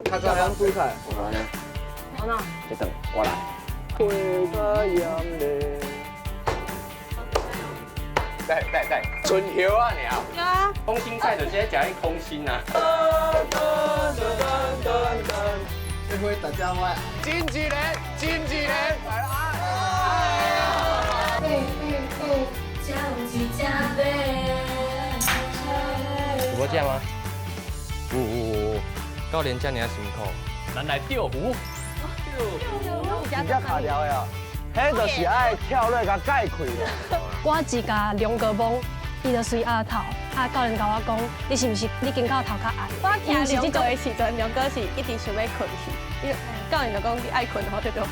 較早講煮菜。好喏，這頓我來。花較豔麗。對對對，春葉啊，爾。對啊。空心菜就是咧食彼空心啊。這回大家我金一個，金一個，來啦！有無食嗎？有有有，教練遮爾辛苦，咱來釣魚。真正卡掉的啊！彼就是愛跳落共蓋開。我只共龍哥摸，伊就隨額頭。啊，教練共我講，你是毋是你肩胛頭較矮？我聽龍哥的時陣，龍哥是一直想欲睏去。伊教練就講你愛睏吼，對對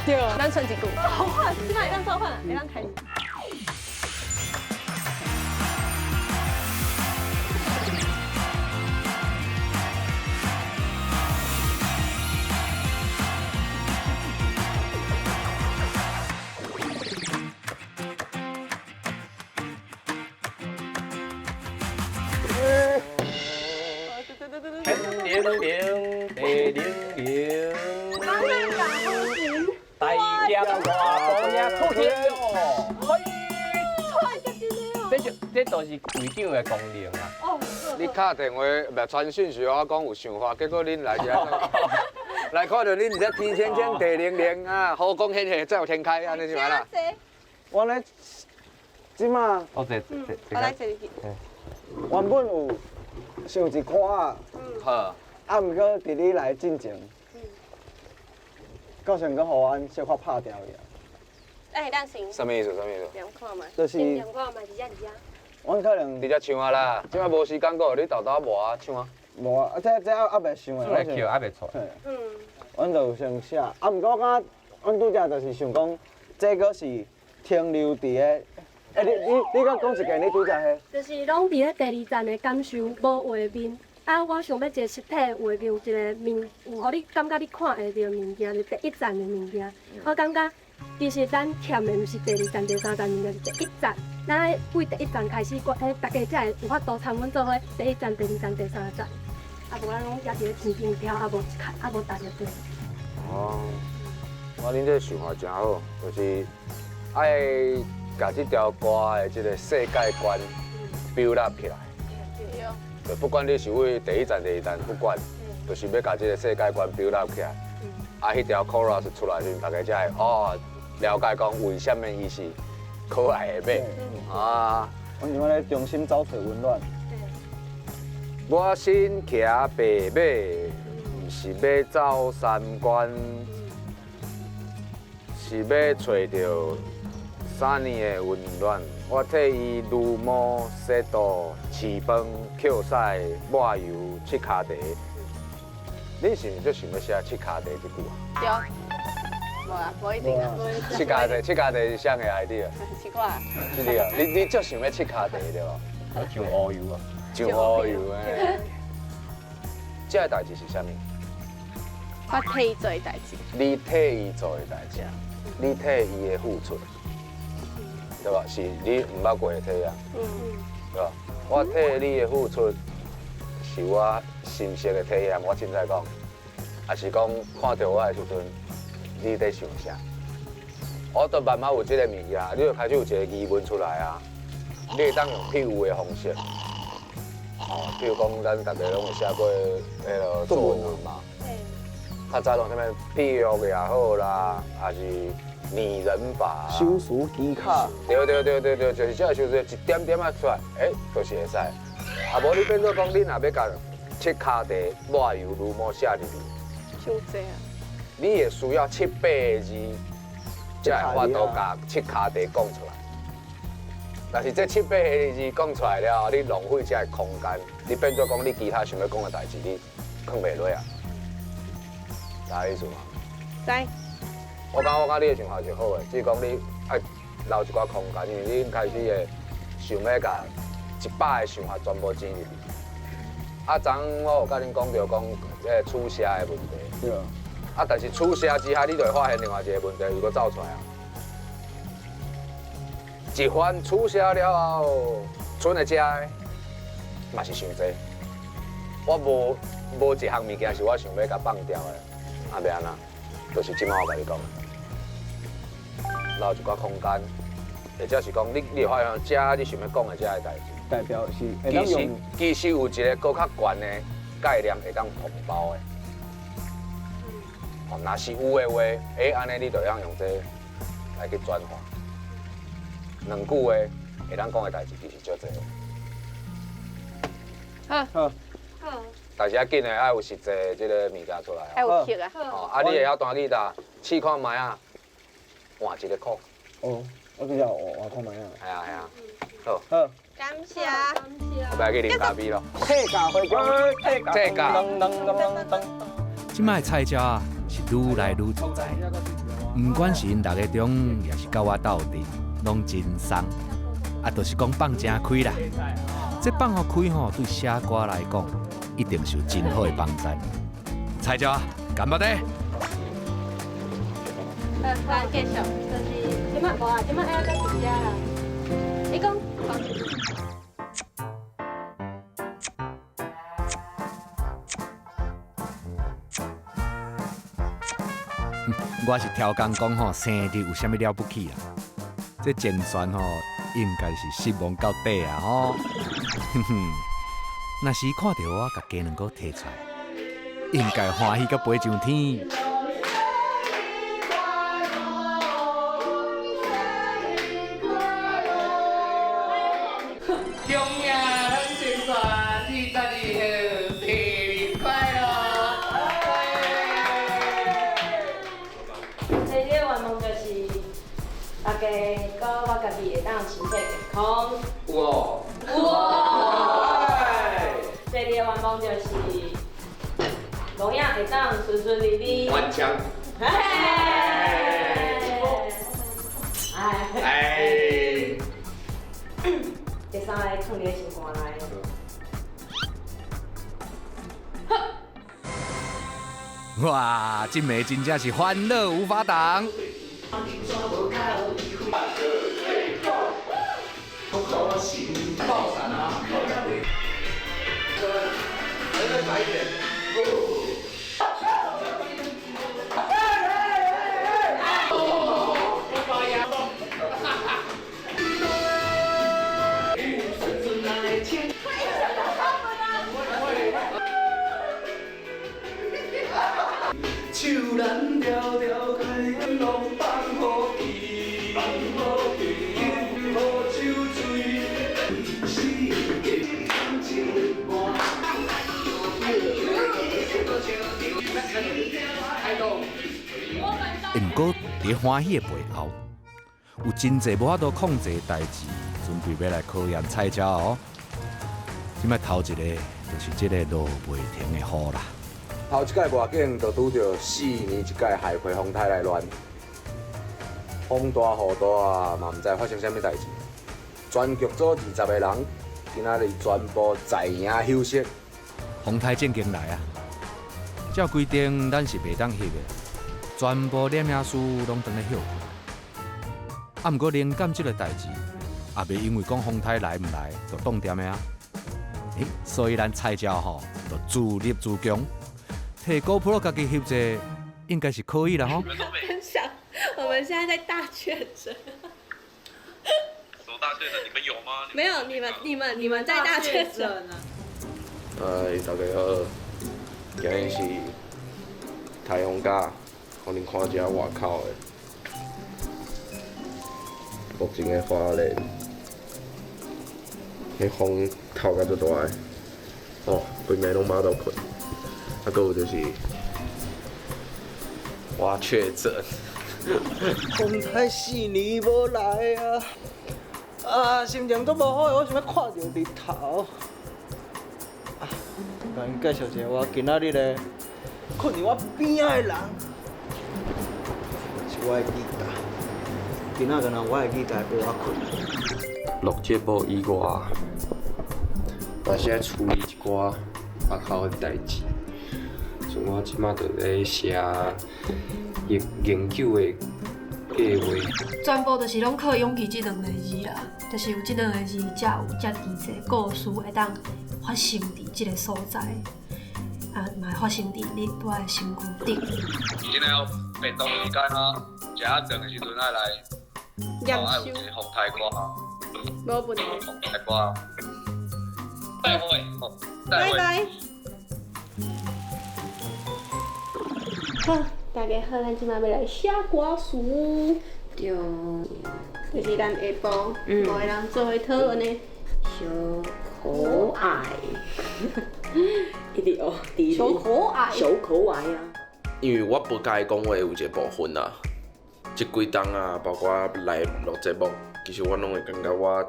對。咱賰一句。好換，這擺會當做換，會當開始。零零零零。大業大業出天哦！這就這都是會長的功能啊！你敲電話袂傳訊息，我講有想法，結果恁來遮，來看著恁佇遮天青青地靈靈啊，好光顯現，再有天開，按呢是嘛啦？我咧這馬，哦，這這我來坐入去。原本有想一寡啊，好，啊，毋過佇你來進前，到時閣予阮小可拍掉去啊。哎，等先。啥物意思？啥物意思？念看覓。就是。念看覓，佇遮佇遮。阮可能佇遮唱啊啦，這擺無時間閣予你沓沓磨啊唱啊。無啊，這猶未想的。出來叫猶未出。嗯。阮就有先寫，啊，毋過我感覺，阮拄才就是想講，這閣是停留佇個。欸，你閣講一遍，你拄才彼。就是攏佇咧第二站的感受，無畫面。啊，我想欲一個實體畫面，有一個物，有予你感覺你看會著物件，是第一站的物件。我感覺其實咱欠的毋是第二站、第三站物件，是第一站。咱愛對第一站開始，欸，大家才會有法度參阮做伙第一站、第二站、第三站。啊，無咱攏抑佇咧天頂飄，啊無啊無踏著地。哦，我恁這想法誠好，就是愛共這條歌的這個世界觀 build up 起來。對，不管你是為第一站、第二站，不管，就是欲共這個世界觀 build up 起來。啊，彼條 chorus 出來時，大家才會哦了解講為啥物伊是可愛的馬啊。阮像咧重新找揣溫暖。我身騎白馬，毋是欲走三關，是欲揣著三年的溫暖。我替伊擼毛、洗肚、飼飯、抾屎、抹油、拭跤蹄。你是毋是足想欲寫拭跤蹄這句啊？對，無啦，無一定啊。拭跤蹄，拭跤蹄是啥个 idea？奇怪。是你啊，你足想欲拭跤蹄對無？我上烏油啊，上烏油的。這个代誌是啥物？我替伊做的代誌。你替伊做的代誌，你替伊的付出，對吧？是你毋捌過的體驗，對吧？我替你的付出，是我深切的體驗。我凊彩講，抑是講看著我的時陣，你佇想啥？我都慢慢有這個物件，你就開始有一個疑問出來啊。你會當用譬喻的方式，哦，比如講，咱大家攏有寫過彼个作文嘛，較早攏啥物譬喻也好啦，抑是擬人法、修辭技巧。對對對對對，就是這个修辭一點點仔出來，欸，就是會使。啊，無你變做講，你若欲共拭跤蹄、抹油、擼毛寫入去，傷濟啊！你會需要七八個字，才會法度共拭跤蹄講出來。但是這七八個字講出來了後，你浪費這個空間，你變做講你其他想欲講的代誌，你囥袂落啊，知意思無？知。我感覺你的想法是好的，只是講你愛留一寡空間，因為你開始會想欲共100個想法全部擠入去。啊，昨昏我有共恁講著講，這個取捨的問題。對。啊，但是取捨之下，你就會發現另外一個問題又閣走出來啊。一番取捨了後，賰會食的嘛是傷濟。我無一項物件是我想欲共放掉的，啊，欲按怎？就是這擺我共你講，留一寡空間，或者是講你會發現這你想欲講的這个代誌，代表是其實有一个閣較懸的概念會當統包的。哦，若是有的話，欸，按呢你就會當用這來去轉化。兩句話會當講的代誌其實足濟。好。好。好。但是要緊的，愛有實際這个物件出來。愛有曲啊。哦，啊，你會曉彈吉他，試看覓啊，換一个曲。哦，我比較換看覓啊。係啊係啊。好。好。感謝。感謝。我來去啉咖啡咯。退價回歸，退價。這擺菜鳥啊，是愈來愈自在。毋管是𪜶六个中，抑是佮我鬥陣，攏真鬆。啊，就是講放誠開啦。這放予開吼，對寫歌來講，一定是有真好的幫助。菜鳥啊，幹巴爹！好，咱繼續，就是這擺無啊，這擺愛閣佇遮啦。你講。我是超工講吼，生日有啥物了不起啊？這前旋吼，應該是失望到底啊吼！哼哼，若是看著我共雞卵糕提出來，應該歡喜甲飛上天。恭喜咱前旋22號生日快樂！第一个願望就是大家佮我家己會當身體健康。有哦。有哦。第二个願望就是龍仔會當順順利利。頑強。嘿。哎。哎。第三个囥佇咧心肝內。哇，這暝真正是歡樂無法擋。手咱牢牢牵，拢放予去，放予去，予酒醉。毋過，佇歡喜的背後，有真濟無法度控制的代誌，準備欲來考驗菜鳥哦。這擺頭一个就是這个落袂停的雨啦。頭一擺外景就拄著4年一擺海葵風颱來亂，風大雨大啊，嘛毋知發生啥物代誌。全劇組20個人，今仔日全部在營休息。風颱正經來啊！照規定，咱是袂當翕的，全部攝影師攏當咧歇睏。啊，毋過靈感這个代誌，也袂因為講風颱來毋來就擋踮的啊。欸，所以咱菜鳥吼，就自立自強，提 GoPro 家己翕者，應該是可以啦吼。分享，我們現在在大確診。什麼大確診？你們有嗎？沒有，你們在大確診啊。哎，大家好，今日是颱風假，予恁看這外口的，目前的花蓮，彼風透甲足大的，哦，規暝攏無肚睏。啊，閣有就是，我確診。風颱4年無來啊，啊，心情足無好的，我想欲看著日頭。啊，共𪜶介紹一下，我今仔日咧，睏佇我邊仔的人，是我的吉他。今仔敢若我的吉他陪我睏。錄節目以外，嘛是愛處理一寡學校的代誌。像我這擺就咧寫研究的计划。全部就是攏靠勇氣這兩個字啦，就是有這兩個字，才有遮濟故事會當發生佇這個所在，啊，嘛會發生佇你蹛的身軀頂。你現在要便當時間啊，食啊頓的時陣愛來，驗愛有一個風台歌啊，無問題。風台歌。再會，再會。拜拜。好，大家好，咱這擺欲來寫歌詞。對。就是咱下晡五个人做伙討論的。小可愛。一直哦，小可愛。小可愛啊！因為我不佮意講話有一個部分啊，這幾冬啊，包括來錄節目，其實我攏會感覺我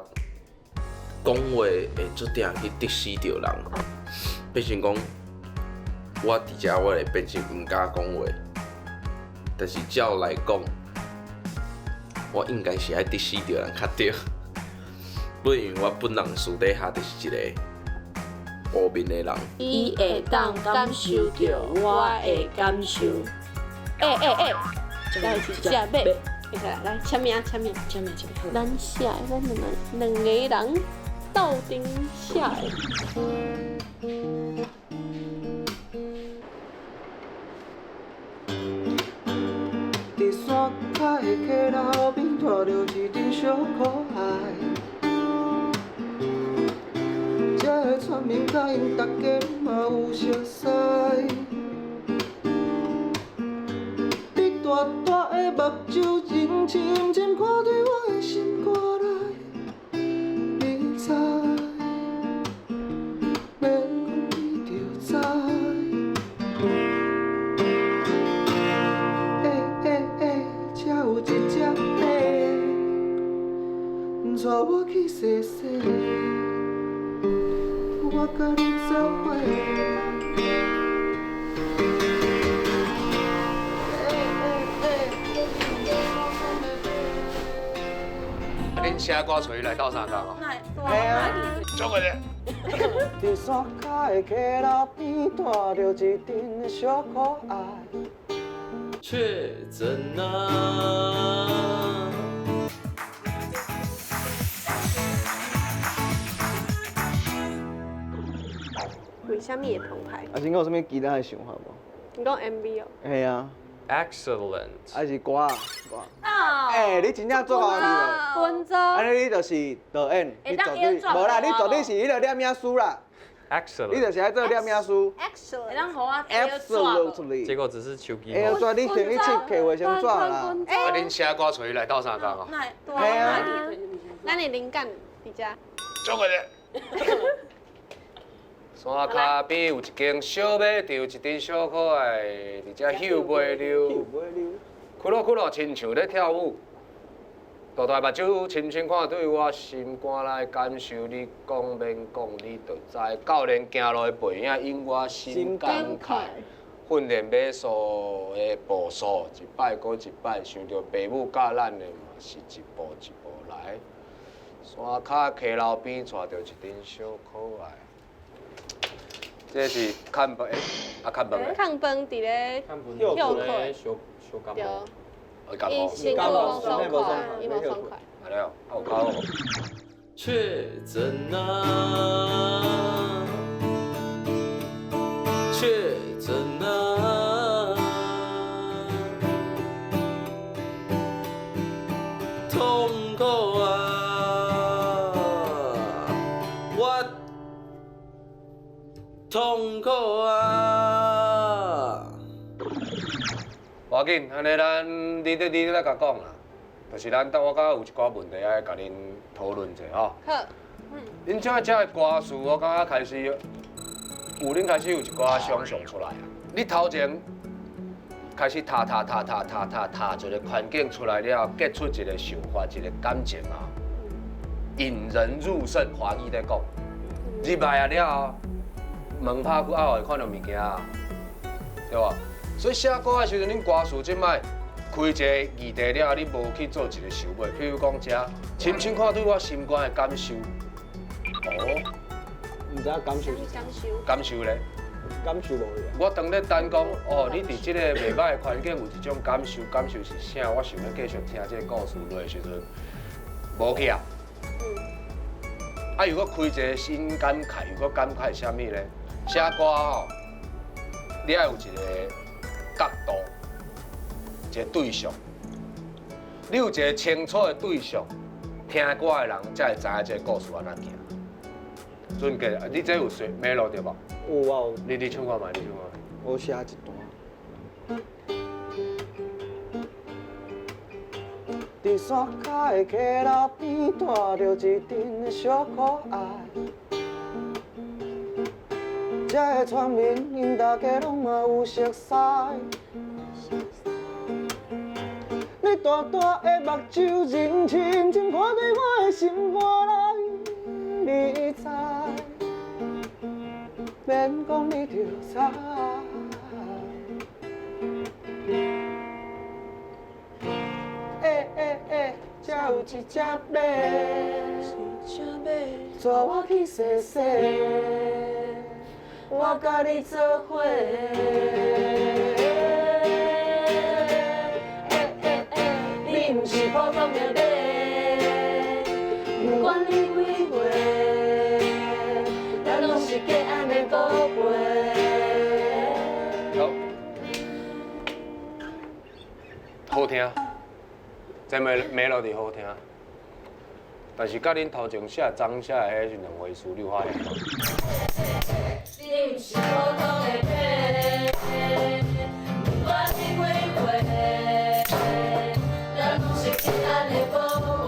講話會足定去得失著人，變成講我佇遮我會變成毋敢講話，但是照來講，我應該是愛得失著人較對，不因為我本人私底下就是一個烏面的人。伊會當感受著我的感受。來是食馬，來來簽名簽名簽名簽名。咱寫的，咱兩個人鬥陣寫的。佇山跤的溪流邊，帶著一陣小可愛。這个村民佮𪜶大家嘛有熟似。你大大的目睭，真深深看對我的心肝內，你知，免講你就知。這有一隻馬，帶我去踅踅，我佮你做伙。恁寫歌詞來鬥相共哦？嘿啊，足個咧。佇山跤的溪流邊，帶著一陣小可愛。確診啊！為啥物會澎湃？啊，是閣有啥物其他的想法無？你講 MV 哦？嘿啊。 Excellent。還是歌啊歌。欸，你真正做好去咧。軍裝。按呢你就是導演，你絕對無啦，你絕對是彼个攝影師啦。 Excellent。你就是愛做攝影師。 Excellent。會當予我 Absolutely。結果只是手機。會紙，你先去摕衛生紙啦。啊，恁寫歌詞來鬥相共哦？嘿啊。咱的靈感佇遮。足個咧。山跤邊有一間小馬場，一陣小可愛，佇遮歇尾溜，哭囉哭囉，親像咧跳舞。大大目睭深深看對我心肝內感受，你講免講，你就知。教練行路的背影，引我心感慨。訓練馬術的步數，一擺閣一擺，想著爸母教咱的嘛，是一步一步來。山跤溪流邊，帶著一陣小可愛。這是看飯，啊看飯的。看飯佇咧休困。小感對。感冒。伊身軀無爽快，伊無爽快。按呢哦，啊有較好無？確診啊！確診啊！痛苦啊！我痛苦啊！無要緊，按呢咱你你來共講啦，就是咱當我感覺有一寡問題愛共恁討論者吼。好。恁這這个歌詞，我感覺開始有恁開始有一寡想像出來啊。你頭前開始讀讀讀讀讀讀讀一個環境出來了後，結出一個想法，一個感情啊，引人入勝，華語咧講，入來啊了後，門拍開後會看著物件啊，對無？所以寫歌的時陣，恁歌詞這擺開一個議題了後，你無去做一個收尾，譬如講這，深深看對我心肝的感受，哦，毋知影感受是感受？感受咧，感受無去。我當咧等講，哦，你佇這個袂䆀的環境有一種感受，感受是啥？我想欲繼續聽這個故事落的時陣，無去啊。啊，如果開一個新感慨，如果感慨啥物咧？寫歌吼，你愛有一個角度，一個對象。你有一個清楚的對象，聽歌的人才會知影這個故事按怎行。準確，你這有寫 melody 對無？有啊有。你唱看覓，你唱看覓。我寫一段。佇山跤的溪流邊，帶著一陣的小可愛。這的村民𪜶大家攏嘛有熟似。你大大的目睭，認深深看對我的心肝內，你知，免講你就知。欸欸欸，這有一隻馬，帶我去踅踅，我佮你做伙。欸欸欸，你毋是普通的馬，不管你幾歲，咱攏是隔岸的寶貝。好，好聽。這 melody 好聽，但是佮恁頭前寫張寫的彼是兩回事，你有發現無？你毋是普通的馬，不管你幾歲，咱攏是彼岸的寶貝。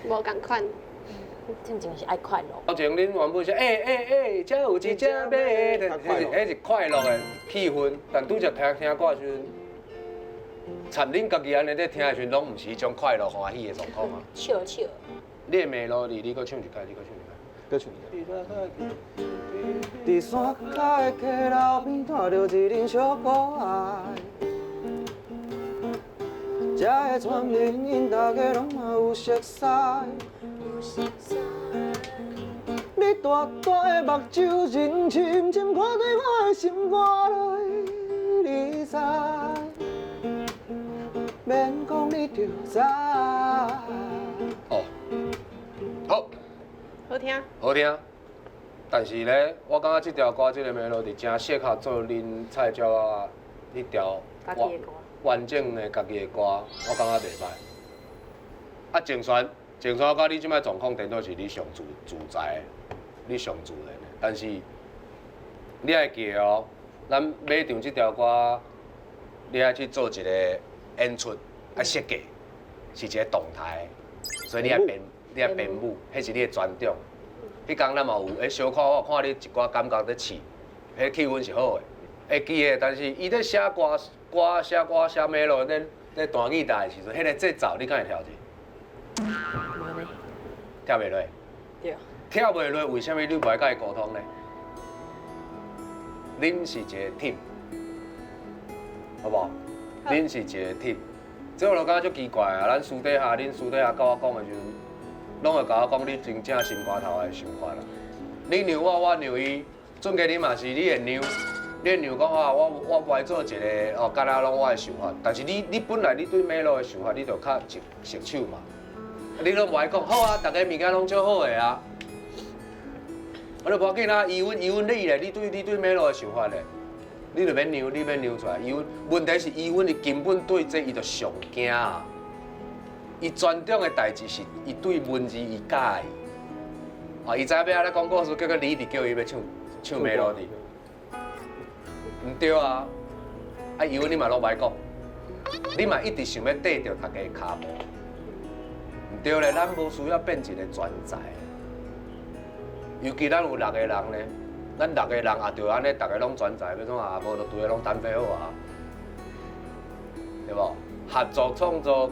無仝款，真正是愛快樂。頭前恁原本是欸，這有一隻馬，彼是快樂的氣氛，但拄則聽聽歌的時陣。插恁家己按呢咧聽的時陣，攏毋是彼種快樂歡喜的狀況啊。笑笑。你的 melody，你閣唱一擺，你閣唱一擺。閣唱一擺。佇山跤的溪流邊，帶著一陣小可愛。這的村民𪜶大家攏嘛有熟似。你大大的目睭，認深深看對我的心肝內，你知。免講你就知。哦，好，好聽，好聽。但是咧，我感覺這條歌這個 melody 真適合做恁蔡鳥仔彼條完整的家己的歌，我感覺袂䆀。啊，鄭璇，鄭璇，我感覺你這擺狀況顛倒是你上自自在的，你上自然的。但是你愛記得哦，咱尾場這條歌，你愛去做一個演出，愛設計，是一個動態，所以你愛編，你愛編舞，彼是你的專長。彼工咱嘛有，小可我看你一寡感覺咧試，彼氣氛是好的，會記得。但是伊咧寫歌，歌寫歌寫 melody 咧咧彈吉他的時陣，彼個節奏你敢會跳者？無呢。跳袂落。對。跳袂落，為啥物你無愛佮伊溝通呢？恁是一個 team，好無？恁是一個 team，這我就感覺足奇怪啊！咱私底下，恁私底下佮我講的時陣，攏會共我講你真正心肝頭的想法啦。你讓我，我讓伊，準確你嘛是你會讓，你會讓講啊，我無愛做一個哦，敢若攏我的想法。但是你本來你對 melody 的想法，你就較熟手嘛。你攏無愛講，好啊，逐个物件攏足好的啊。我就無要緊啊，伊阮伊阮你咧，你對 melody 的想法咧？你就免讓，你免讓出來。伊阮問題是，伊阮伊根本對這伊就上驚啊！伊專長的代誌是，伊對文字伊佮意。啊，伊知影欲按怎講故事，結果你一直叫伊欲唱唱 melody，毋對啊！啊，伊阮你嘛攏䆀講，你嘛一直想欲綴著大家的跤步，毋對咧，咱無需要變一個專才。尤其咱有六個人咧。咱六個人也著按呢，逐个攏專才，欲創啊？無就規个攏單飛好啊，對無？合作創作、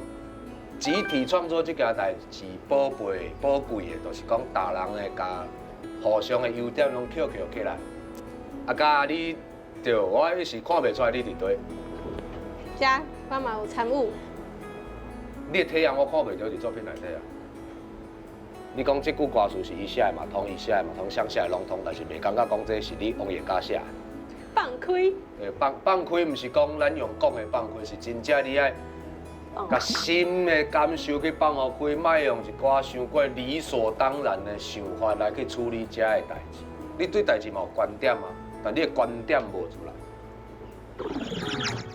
集體創作這件代誌寶貝、寶貴的，就是講逐人會共互相的優點攏抾抾起來。啊，佮你對，我一時看袂出來你佇佗。遮，我嘛有參與。你的體驗我看袂著佇作品內底啊。你講這句歌詞是伊寫的嘛通，伊寫的嘛通，誰寫的攏通，但是袂感覺講這是你王奕嘉寫的。放開。放開，毋是講咱用講的放開，是真正你愛共心的感受去放予開，莫用一寡傷過理所當然的想法來去處理這的代誌。你對代誌嘛有觀點啊，但你的觀點無出來。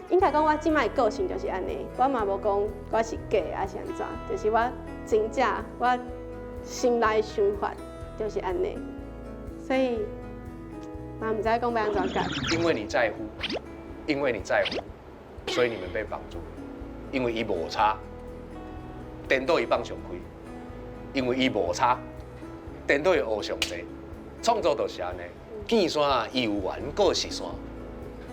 應該講我這擺個性就是按呢，我嘛無講我是假抑是按怎，就是我真正我心內想法就是按呢，所以嘛毋知講欲按怎解。因為你在乎，因為你在乎，所以你們被綁住。因為伊無差，顛倒伊放上開，因為伊無差，顛倒伊學上濟，創作就是按呢，見山猶原閣是山。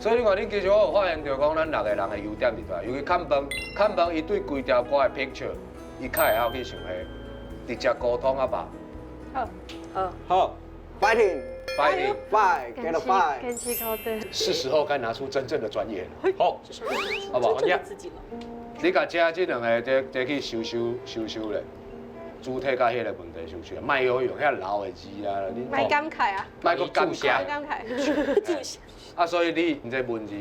所以你看，你其實我有發現著講，咱六個人的優點佇佗，尤其看飯，看飯伊對規條歌的 picture，伊較會曉去想彼，直接溝通啊吧。好，好，好，fighting。 fighting， fight，get a fight。堅持到底。是時候該拿出真正的專業了。好，好不好？自己了。你共這兩个這去修修修修咧，主體佮彼个問題修修，莫用遐老的字啊。莫感慨啊。莫閣感謝。莫感慨。啊，所以你這文字，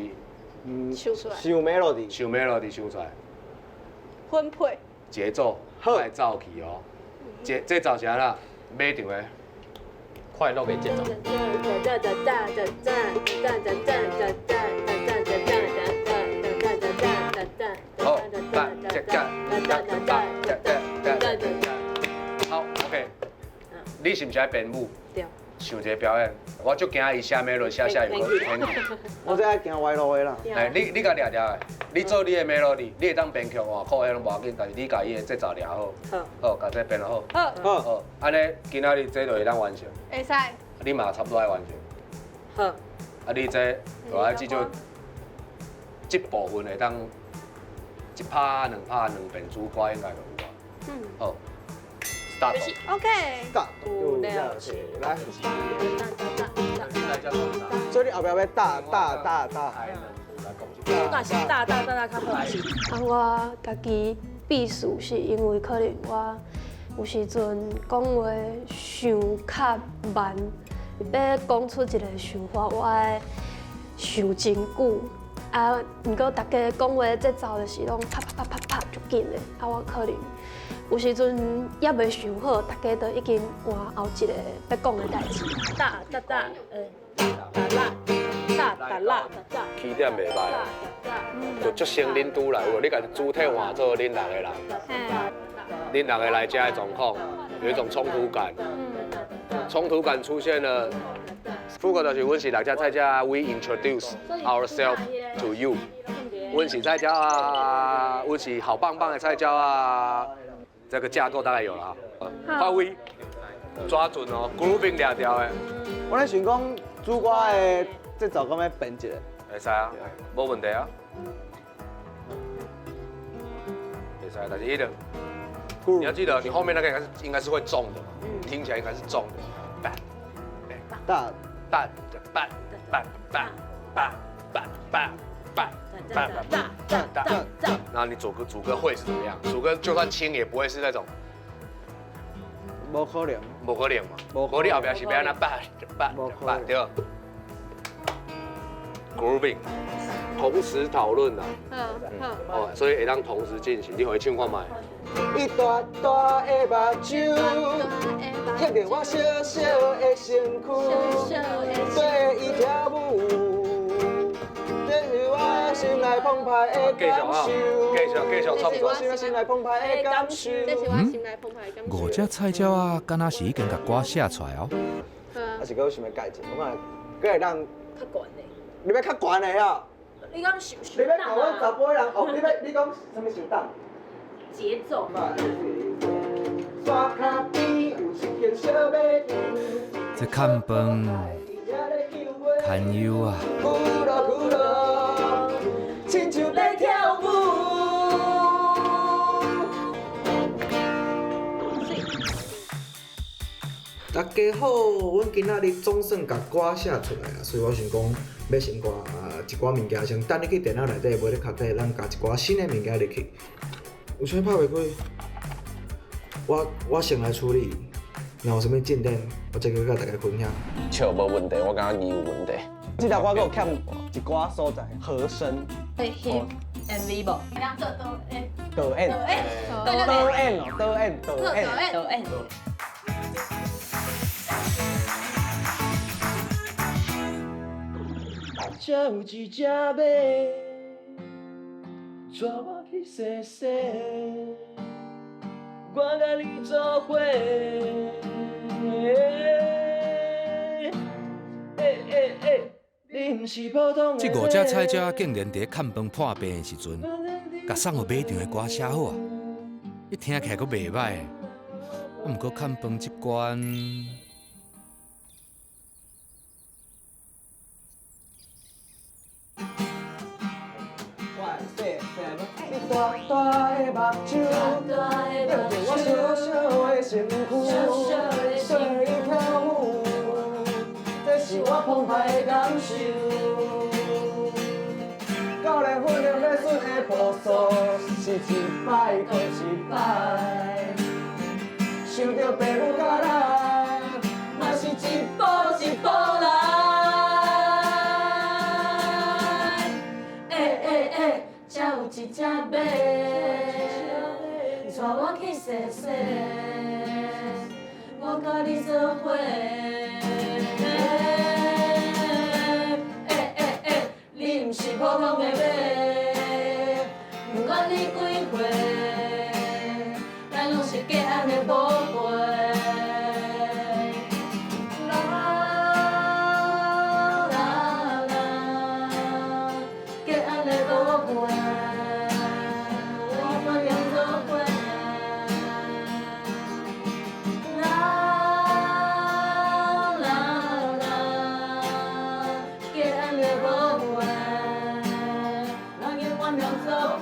想出來。想 melody，想 melody 想出來。分配。節奏，愛走去哦。這奏啥啦？馬場的。快樂的節奏。哒哒哒哒哒哒哒哒哒哒哒哒哒哒哒哒。好，八只脚，哒哒哒哒哒哒。好，OK。你是毋是愛編舞？對。想一个表演，我足驚伊寫 melody 寫寫又閣編曲。我這愛行歪路的啦。來，你共掠掠的，你做你的 melody，你會當編曲換曲，彼攏無要緊，但是你共伊的節奏掠好。好。好，共這編好。好。好。好，按呢今仔日這就會當完成。會使。你嘛差不多愛完成。好。啊，你這就愛至少這部分會當一拍、兩拍、兩遍主歌應該就有啊。嗯。好。Start。 OK。 Start。五六七，來。所以你後壁欲大大大大。我若是大大大大較好。啊，我家己必須是因為可能我有時陣講話想較慢，欲講出一個想法，我愛想真久。啊，毋過逐家講話節奏就是攏啪啪啪啪啪足緊的，啊，我可能有時陣猶未想好，逐家都已經換後一個欲講的代誌。大大大，大啦，大大啦，起點袂䆀，就足像恁拄來有無？你共主體換做恁六個人，恁六個來遮的狀況，有一種衝突感，衝突感出現了。副歌就是阮是六隻菜鳥，We introduce ourselves to you。阮是菜鳥啊，阮是好棒棒的菜鳥啊。這個架構大概有了哈。發揮，抓準哦，grooving 掠著的。我咧想講主歌的節奏敢欲變一下？會使啊，無問題啊。會使，但是彼個，你要記得，你後面那個應該是會重的嘛，聽起來應該是重的。大大大大大大大大大大大大大，那你主歌會是怎麼樣？主歌就算輕也不會是那種，無可能，無可能嘛。無你後壁是欲按怎叭叭叭對。Grooving，同時討論啊。嗯好。哦，所以會當同時進行，你可以唱看覓。伊大大的目睭，吸著我小小的身軀，綴伊跳舞，這是我心內澎湃的感受。繼續繼續創作。這是我心內澎湃的感受。這是我心內澎湃的感受。五隻菜鳥仔，敢若是已經共歌寫出來哦。啊是閣有想欲改一下，我看閣會當較懸的。你欲較懸的啊？你講想你欲教阮查埔人哦？你欲你講啥物想當？節奏。山跤邊有一間小賣店。這看飯堪憂啊！親像咧跳舞。大家好，阮今仔日總算共歌寫出來啊，所以我想講，欲先掛一寡物件，先等入去電腦內底，無咧較底，咱加一寡新的物件入去。有啥拍袂開？我先來處理。若有啥物進展，我再閣佮大家分享。笑無問題，我感覺字有問題。這條歌閣有欠一寡所在，和聲。會翕 MV 無？導演，導演哦，導演，導演，導演。這有一隻馬，帶我去踅踅，我佮你做伙。這五隻菜鳥竟然佇咧崁飯破病的時陣，共送予馬場的歌寫好啊！伊聽起來閣袂䆀，啊，毋過崁飯這關。你大大的目睭，映著我小小的身軀，隨你跳舞，這是我澎湃的感受。教練訓練欲順的步數，是一擺閣一擺。想著爸母佮咱，嘛是一步一步來。欸欸欸，這有一隻馬，帶我去踅踅，我佮你做伙。欸欸欸，你毋是普通的馬，不管你幾歲，咱攏是建安的寶貝。啦啦啦，建安的寶貝，我甘願做伙。啦啦啦，建安的寶貝，咱永遠拢做伙。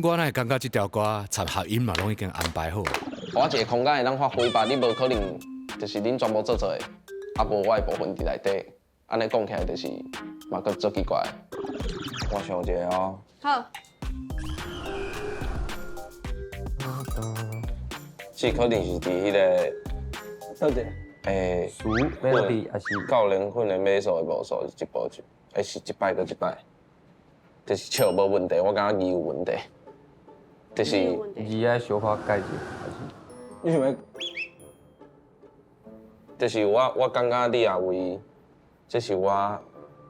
我哪會感覺這條歌插合音嘛，攏已經安排好。我一個空間會當發揮吧，你無可能就是恁全部做做的，啊無我的部分佇內底，按呢講起來就是嘛閣足奇怪。我想一下哦。好。這可能是佇彼個。倒一個？欸，詞，melody 還是教練訓練馬數的步數是一步一，欸是一擺閣一擺，就是笑無問題，我感覺字有問題，就是字愛小可改一下，還是？你想欲？就是我感覺你也為，這是我，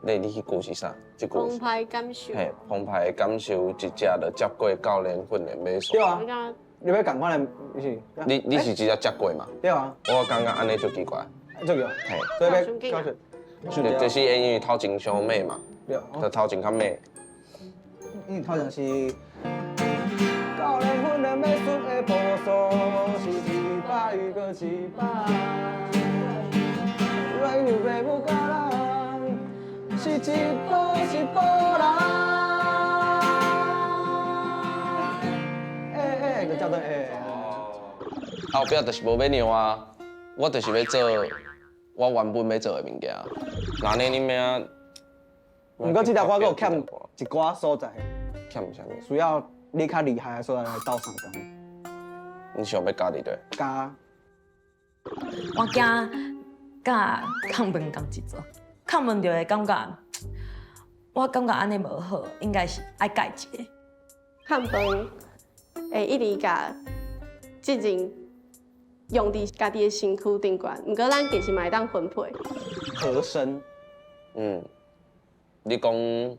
你彼句是啥？這句澎湃感受。嘿，澎湃的感受，一隻就接過教練訓練馬數。對啊。你欲仝款的，是？你是直接接過嘛？對啊。我感覺按呢足奇怪。足奇怪。嘿。所以欲搞就就是因為頭前傷猛嘛。對。就頭前較猛。因為頭前是。教練訓練馬術的步數是一擺閣一擺，來讓爸母佮咱是一步一步來。欸欸，就照對欸。後壁就是無欲讓啊，我就是欲做我原本欲做的物件。那呢，你欲？毋過這條歌閣有欠一寡所在。欠啥物？需要你較厲害的所在來鬥相共。你想欲加佇佗？加。我驚佮崁飯仝一組，崁飯就會感覺，我感覺按呢無好，應該是愛改一個。崁飯會一直共責任用佇家己的身軀頂懸，毋過咱其實嘛會當分配。和聲。嗯。你講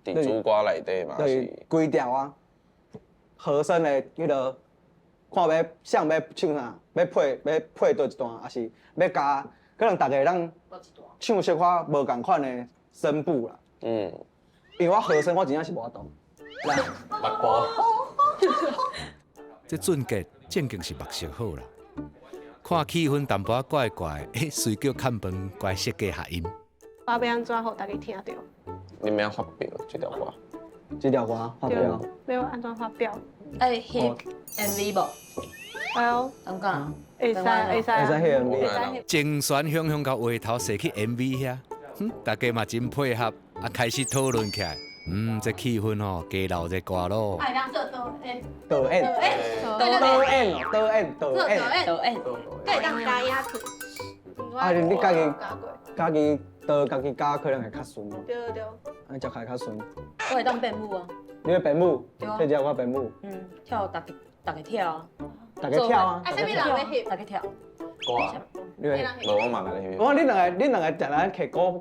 佇主歌內底嘛是？規條啊，和聲的彼個，看欲誰欲唱啥，欲配佗一段，抑是欲加，可能逐个會當唱小可無仝款的聲部啦。嗯。因為我和聲我真正是無法度。來。目波。這俊傑正經是目色好啦，看氣氛淡薄仔怪怪，欸，隨叫崁飯過來設計合音。我欲按怎予大家聽著？你欲按發表這條歌？這條歌發表。欲按怎發表？愛翕 MV 無？會哦。敢講？會使會使。會使翕 MV。前旋雄雄共話頭踅去 MV 遐，哼，大家嘛真配合，啊，開始討論起來，嗯，這氣氛吼，加鬧熱掛咯。愛當做導演，導演，對對導演哦，導演，導做演，導演，對，當加影片。啊，你家己家己導家己加可能會較順哦，對對。按呢食起來較順。我會當變舞啊。你會變舞？對啊這只我變舞。嗯，跳逐家逐家跳啊。逐家跳啊啊，啥物人欲翕？逐家跳。我，你會？無我嘛來翕。我講你兩個，你兩個定定摕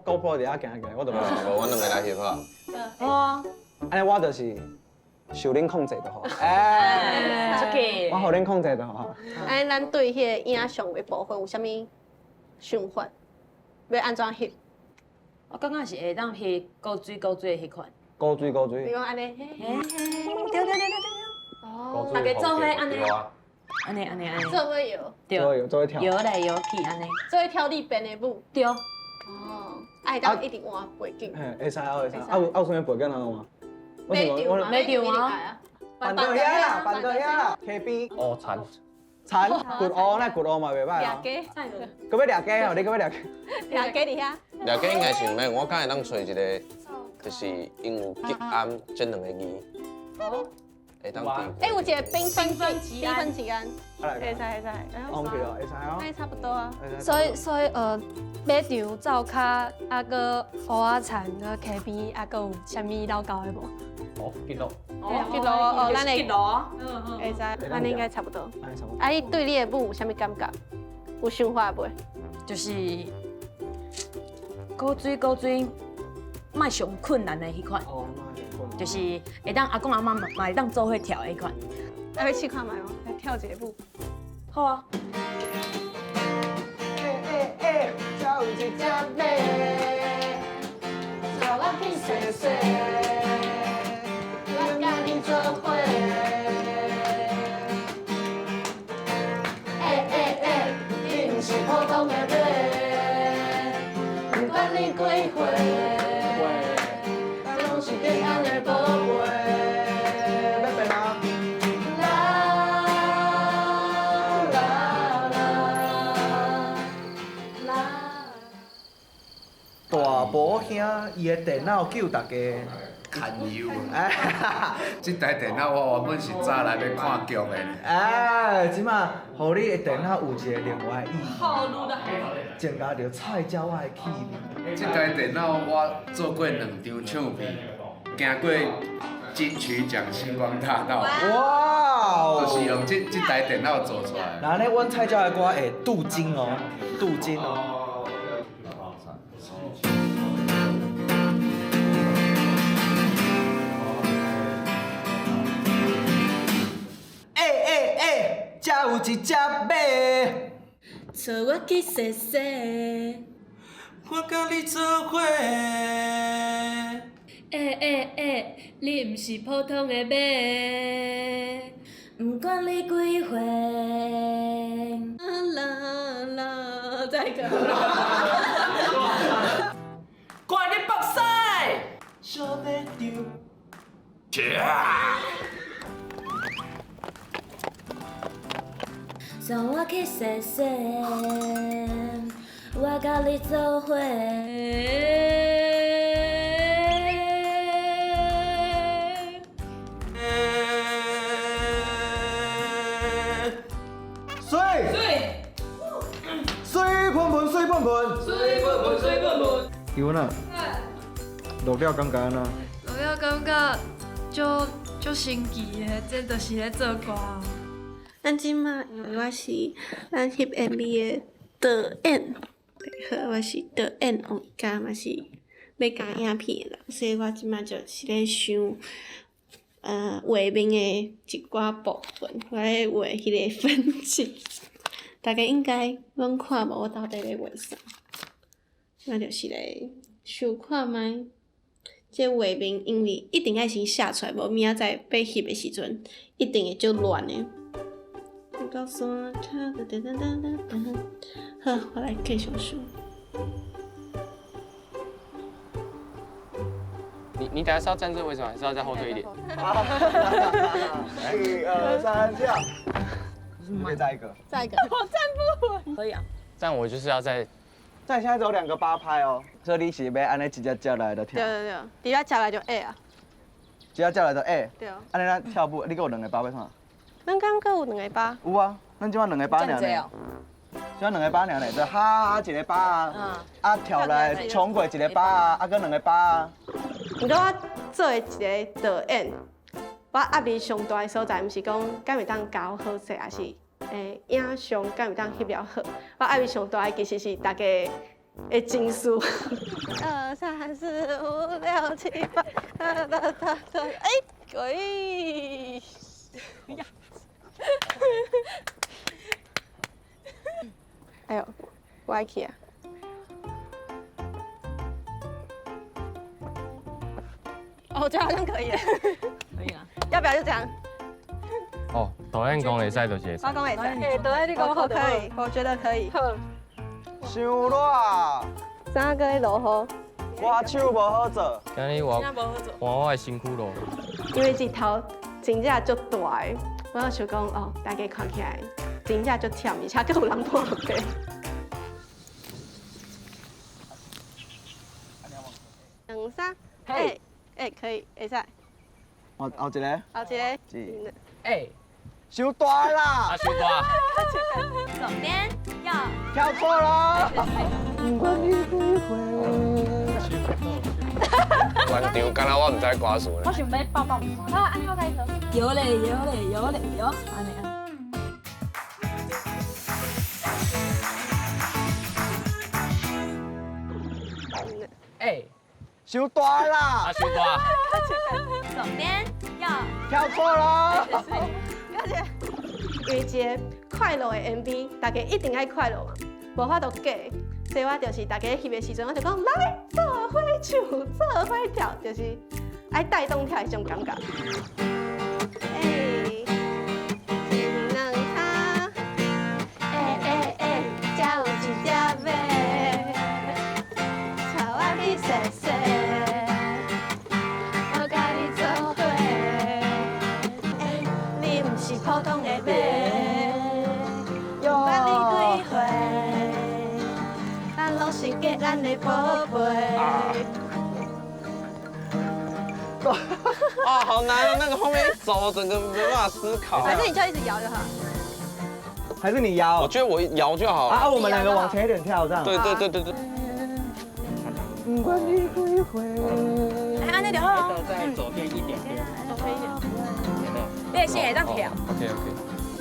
GoPro 佇遐行行，我就無。無，阮兩個來翕啊。好啊。按呢我就是受恁控制就好。哎，出去。我予恁控制就好。哎，咱對彼个影像的部分有啥物想法？欲按怎翕？我感覺是會當翕古錐古錐的彼款。古錐古錐。你講按呢？對對對對對對。哦。大家做伙按呢。按呢按呢按呢。做伙搖。對。做伙搖，做伙跳。搖來搖去按呢。做伙跳你編的舞。對。哦，啊會當一直換背景。嘿，會使啊，會使。啊有啊有啥物背景通換？我是講我沒場啊。辦到遐啦，辦到遐啦，溪邊。烏田。田，骨烏，那骨烏嘛袂歹啊。掠雞。閣欲掠雞哦，你閣欲掠雞？掠雞佇遐。掠雞應該是毋免，我敢會當揣一個，就是因有吉安這兩個字。哦。會當佇。欸，有一個繽紛繽紛吉安，會使會使。講起咯，會使哦。那差不多啊。所以馬場灶跤，啊，閣芋仔田，閣溪邊，啊，閣有啥物老狗的無？哦，結路。結路哦，咱的結路，會使，按呢應該差不多。啊，你對你的舞有啥物感覺？有想法袂？就是古錐古錐，莫上困難的彼款。就是會當阿公阿嬤嘛會當做伙跳的彼款。啊，欲試看覓無？來跳一个舞。好啊。欸欸欸，這有一隻馬，帶我去踅踅，我佮你做伙。欸欸欸，你毋是普通的馬，不管你幾歲，咱攏是吉安的寶貝。欲變嗎？啦啦啦啦。大寶兄伊的電腦救大家。堪憂。這台電腦我原本是早來欲看劇的。哎，這馬予你的電腦有一個另外意義，增加著菜鳥仔的氣味。這台電腦我做過兩張唱片，行過金曲獎星光大道。哇！就是用這台電腦做出來。那呢，阮菜鳥的歌會鍍金哦，鍍金哦。欸欸欸，這有一隻馬，帶我去踅踅。我佮你做伙。欸欸欸，你毋是普通的馬，毋管你幾歲。啦啦，再一個。看你目屎，小馬場。送我去踅踅，我佮你做伙。水水水噴噴水噴噴，水噴噴水噴噴。尤娜，錄了感覺按怎？錄了感覺足足神奇的，這就是咧做歌。咱這馬因為我是咱翕 MV 的導演，好，我是導演王嘉，嘛是欲加影片的人，所以我這馬就是咧想，畫面的一寡部分，我咧畫彼個分鏡，大家應該攏看無我到底咧畫啥，我就是咧想看覓。這畫面因為一定愛先寫出來，無明仔載欲翕的時陣，一定會足亂的。到山跤，噔噔噔噔噔。好，我來繼續想。你等下是要站這個位置嗎？還是要再後退一點？一二三，跳！可以再一個。再一個。我站不穩。可以啊。但我就是要在。但現在只有兩個八拍哦，所以你是欲按呢直接接來就跳。對對對，直接接來就會啊。接下來就欸。對。按呢咱跳舞，你閣有兩个包欲創啥？咱敢閣有兩个包？有啊，咱這擺兩个包爾呢。這擺兩个包爾呢，就哈一个包啊，啊跳來衝過一个包啊，啊閣兩个包啊。毋過我做的一个導演，我壓力上大的所在，毋是講敢會當教好勢，抑是影像敢會當翕了好。我壓力上大的其實是大家的情緒。二三四五六七八，哒哒哒哒，哎，鬼！哎呦，歪去啊！哦，我覺得好像可以，可以啊。要不要就這樣？哦，導演講會使就是會使。我講會使。導演你講好可以，我覺得可以。好。傷熱。啥個咧落雨？我手無好做。今日我換我的身軀咯。因為日頭真正足大的，我就想講哦，大家看起來真正足忝，而且閣有人破病。兩三，欸欸，可以，會使。後後一个。後一個。一。欸。傷大啦！啊，傷大。左邊右。跳錯啦！全場敢若我毋知歌詞。我想欲抱抱你。啊，按呢我開始。有嘞有嘞有嘞有，按呢啊。欸，傷大啦！啊，傷大。左邊右。跳錯啦！因為一个快樂的 MV，大家一定愛快樂嘛，無法度假。所以我就是大家翕的時陣，我就講來做伙唱，做伙跳，就是愛帶動跳的這種感覺。欸，一兩三，欸欸欸，這有一隻馬，帶我去踅踅，我佮你做伙。欸，你毋是普通的馬，不管你幾歲。咱攏是假咱的寶貝。啊，好難啊！那個後面一走，整個沒辦法思考。還是你就一直搖就好。還是你搖？我覺得我搖就好了。啊，我們兩個往前一點跳，這樣。對對對對對。不管你幾歲。哎，按呢就好。再左邊一點點。左邊一點。你的先會當跳。OK OK，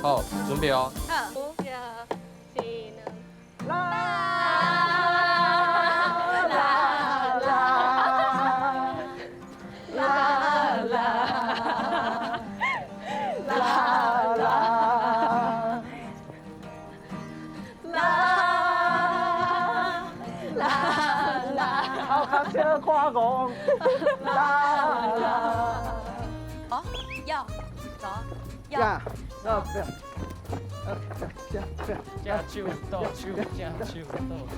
好，準備哦。好。五六七啦啦啦啦啦啦啦啦啦啦，頭殼小看戇。啦啦。哦，右，左，右，左，右。正手倒手，正手倒手。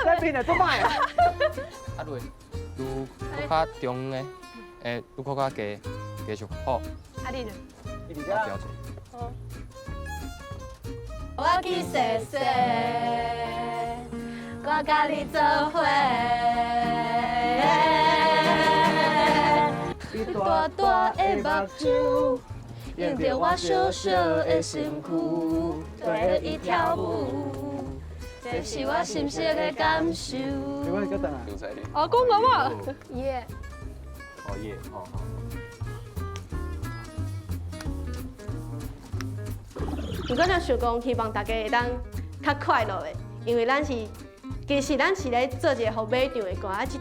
在边的做歹啊！啊，你愈较中的，欸，愈较较低，继续好。啊，你呢？我调者。我去踅踅，我佮你做伙。你大大的目睭，映著我小小的身躯，跟伊跳舞，這是我深深的感受。阿公阿嬤，耶！哦耶，好好。毋過，就想講，希望大家會當較快樂的，因為咱是。其實咱是咧做一个予馬場的歌，啊，這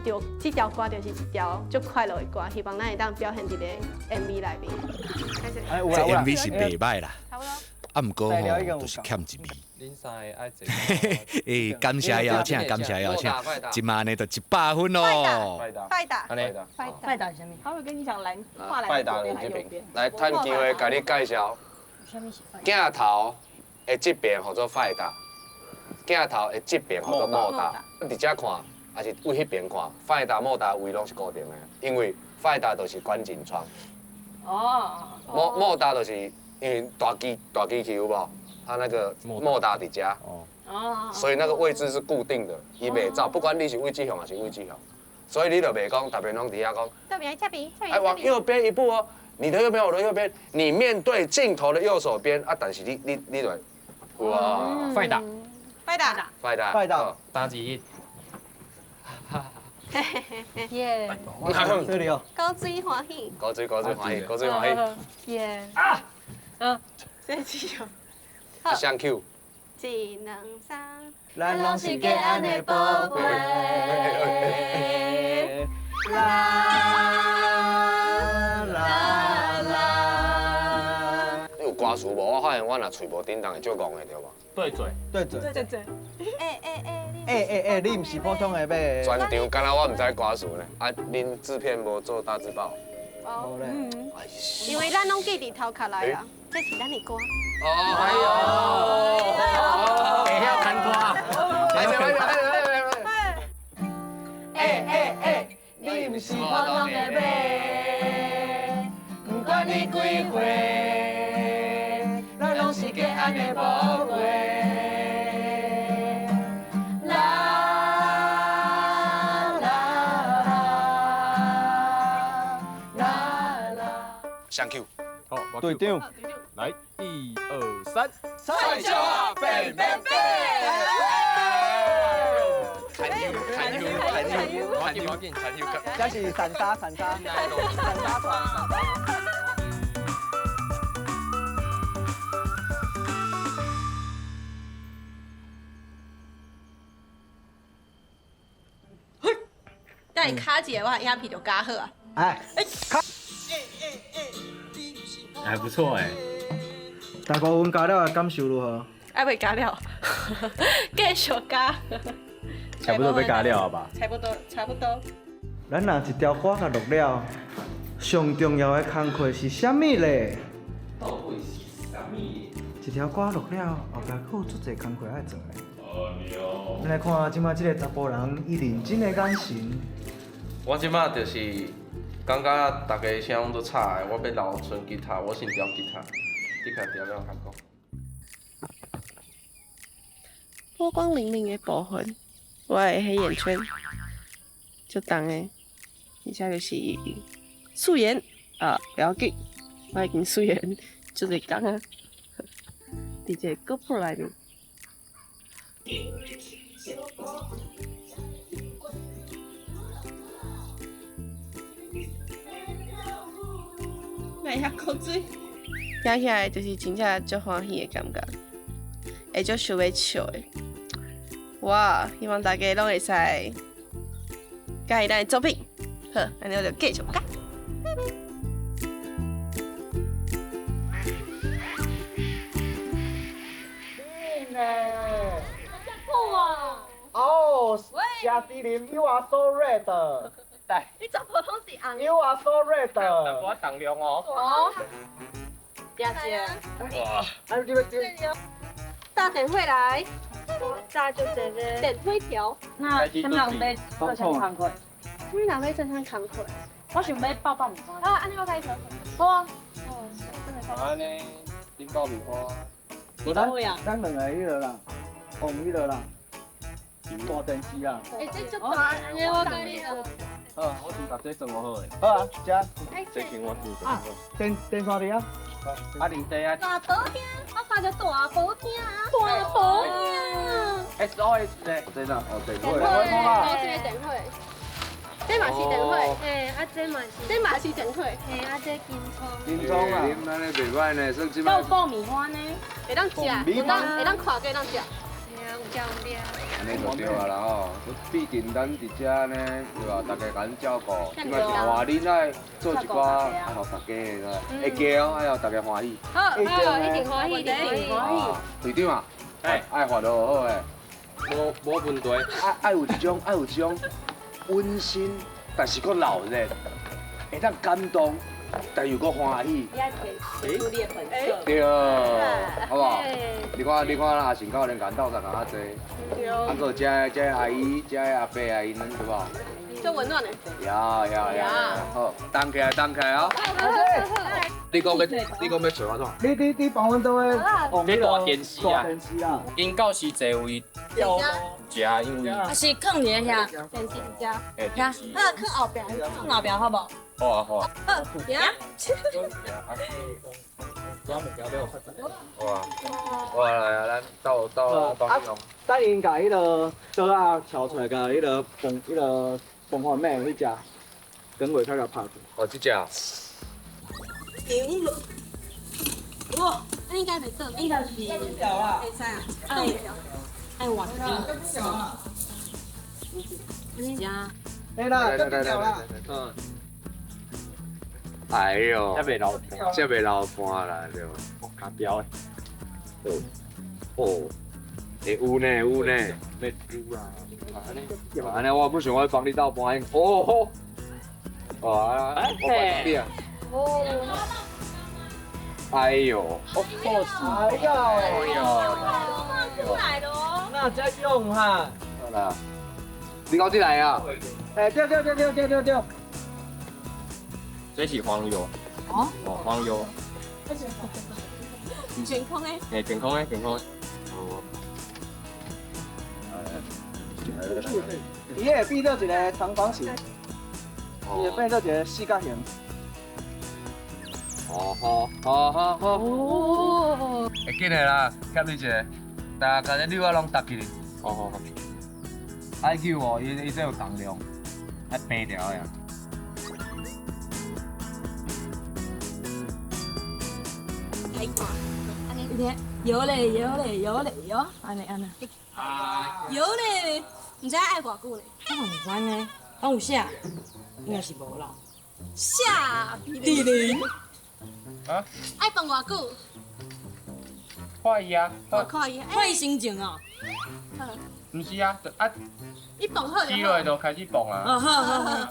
條歌就是一條足快樂的歌，希望咱會當表現佇咧 MV 內面。這 MV 是袂䆀啦，啊，毋過吼，就是欠一味。欸，感謝邀請，感謝邀請，這馬呢就100分咯。快打，快打，快打是啥物？他會跟你講藍，畫藍快打的這邊，來趁機會共你介紹。鏡頭的這邊叫做快打。鏡頭的這邊叫做莫打，佇遮看，抑是位彼邊看，快打、莫打位攏是固定的，因為快打就是觀景窗。哦。莫打就是因為大機器有無？他那個莫打佇遮，哦。所以那个位置是固定的，伊袂走，不管你是位置向还是位置向，所以你就袂讲特别拢伫遐讲，这边这边，哎，往右边一步哦，你的右边，我的右边，你面对镜头的右手边啊，但是你就，哇，快打，快打，快打，快打， 3、2、1。耶！这里哦。高水欢喜。高水高水欢喜，高水欢喜。耶！啊！嗯，生气哦。双 Q。 1、2、3。咱拢是假按的宝贝。啦啦啦！你有歌词无？我发现我若喙无叮当会足戆的，对无？对嘴，对嘴，对嘴。欸欸欸！欸欸欸！你毋是普通的马。全场敢若我毋知歌词呢？啊，恁制片无做大字报？无咧。因为咱拢记伫头壳内啊，这是咱的歌。哦，哎呦！会晓弹歌。来来来来来来。欸欸欸！你毋是普通的马，不管你几岁，咱拢是假按的宝贝。啦啦啦啦。双 Q。好，队长。来，1、2、3，菜鸟啊，变变变！这是散沙，散沙，散沙船。等下卡一个，我影片就加好啊。哎，卡。还不错哎。大部分加了的感受如何？还未加了，继续加。差不多被加了吧？差不多，差不多。咱若一条歌甲录了，上重要的工课是啥物咧？到底是啥物？一条歌录了，后壁阁有足济工课爱做咧。咱来看这摆这个查埔人，伊认真的眼神。我这摆就是感觉大家声拢足吵的，我欲留纯吉他，我先调吉他，你较调了较讲。波光粼粼的部分，我的黑眼圈足重的，而且就是素颜啊，不要紧，我已经素颜足济工啊，伫这个 GoPro 内面。来遐口水，听起来就是真正足欢喜的感觉，会足想欲笑的。哇！希望大家拢会使佮意咱的作品。好，按呢我就继续加。哦，谢志林，You are so red。你全部拢是红。 You are so red。我重量哦。哦。谢谢。哇！啊，你要点？打电话来。炸就这个。电火条。那啥物人欲做啥工课？啥物人欲做啥工课？我想欲爆爆米花。啊，按呢我开始。好啊。哦，按呢，顶爆米花。咱两个彼落啦，往彼落啦，大电视啦。欸，这足大，按呢我跟你。好，我先把这装好的。好啊，食。这间我先啊，电线伫遐。啊，啉茶啊。大宝听，我看着大宝听啊，大宝听。 SOS 咧，这哪？哦，电话。哦，这个电话。这嘛是电话。嘿，啊这嘛是。这嘛是电话。嘿，啊这金葱。金葱啊。恁按呢袂歹呢，算这摆。有爆米花呢？会当食，会当看过当食。嘿啊，有食有掠。按呢就对啊啦吼，毕竟咱伫遮呢，对吧？大家共咱照顾，这摆是换恁来做一寡，爱予大家的，会记哦，爱予大家欢喜。好，好，一定欢喜，一定欢喜。队长啊，爱发落好诶，无问题。爱有一种，爱有一种温馨，但是阁闹热，会当感动，但又阁欢喜。对，好不好？你看，你看，阿信教练共斗相共较济，啊，阁遮阿姨、遮阿伯阿姨，对无？足温暖的。呀呀呀！好，动起来，动起来哦。好好好。你講欲，你講欲揣按怎？你幫阮倒咧？這大電視啊大電視啊！𪜶到時坐位食，因為啊是囥佇咧遐電視遮，遐，好，囥後壁，囥後壁好無？好啊好啊。好，行。好啊，我來啊，咱鬥鬥幫用。等𪜶共彼个桌仔撬出來，共彼个崩彼个崩花妹彼只，等月才共拍。哦，這隻。哇，那應該袂做，應該是。會使啊，愛愛活啲。食。來啦，來來來來。嗯。哎呦，這袂流，這袂流汗啦，對。我加標的。哦，欸有呢有呢，咩有啦？按呢，按呢我不想我幫你鬥搬。哦，哦啊，我幫你啊。哦。哎呦，哦，哎呦，哎呦，出來咯。那這用哈？好啦，你講進來啊？欸，對對對對對對對。這是黃油。哦。哦，黃油。健康的。欸，健康的，健康的。哦。伊會變做一个長方形，伊會變做一个四角形。哦好，好好好。哦。會緊的啦，欠你一个，大家你我攏搭起。好好好。愛救哦，伊伊這有重量，愛平調的。來看，按呢。有咧有咧有咧有，按呢按呢。有咧，毋知愛偌久咧。我嘛毋知呢，敢有寫？應該是無啦。寫。佇咧。啊？愛放偌久？看伊啊。看伊。看伊心情哦。毋是啊，啊。伊放好。起落就開始放啊。哦，好好好。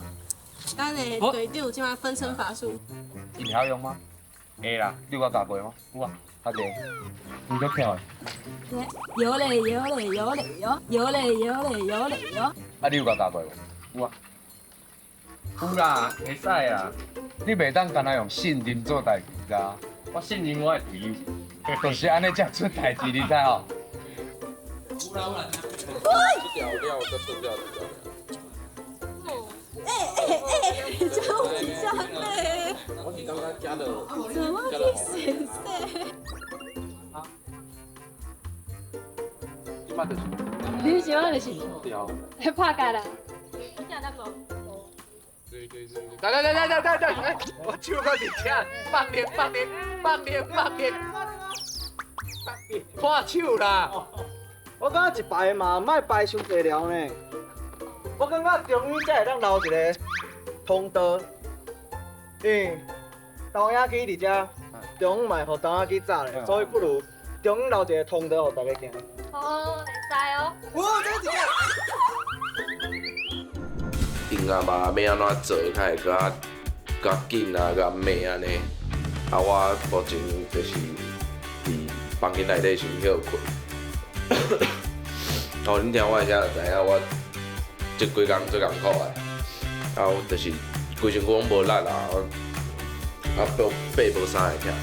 咱的隊長這擺分身乏術。伊會曉用嗎？會啦，你有教過嗎？有啊，較濟。你在跳的。有咧有咧有咧有，有咧有咧有咧有。啊，你有教過無？有啊。有啦，會使啦。你袂當干焦用信任做代誌，知無？我信任我的隊友，就是按呢才出代誌，你知無？有啦有啦。這條料再出掉。欸欸欸！這有一只咧。我是感覺加了。怎麼去先生？你是按就是？對。拍架啦。對對對對，來來來來來來，我手到佇遮，放電放電放電放電，看手啦！我感覺一排嘛，莫排傷濟料呢。我感覺終於才會當留一個通道，因為投影機佇遮，中央嘛會予投影機炸咧，所以不如中央留一個通道予大家行。哦，會使哦。哇，這個。音樂嘛，欲按怎做，較會閣較緊啊，較慢按呢。啊，我目前就是佇房間內底先歇睏。哦，恁聽我的聲就知影，我這幾工足艱苦的。啊，我就是規身軀攏無力啊，啊，爬無三下起來。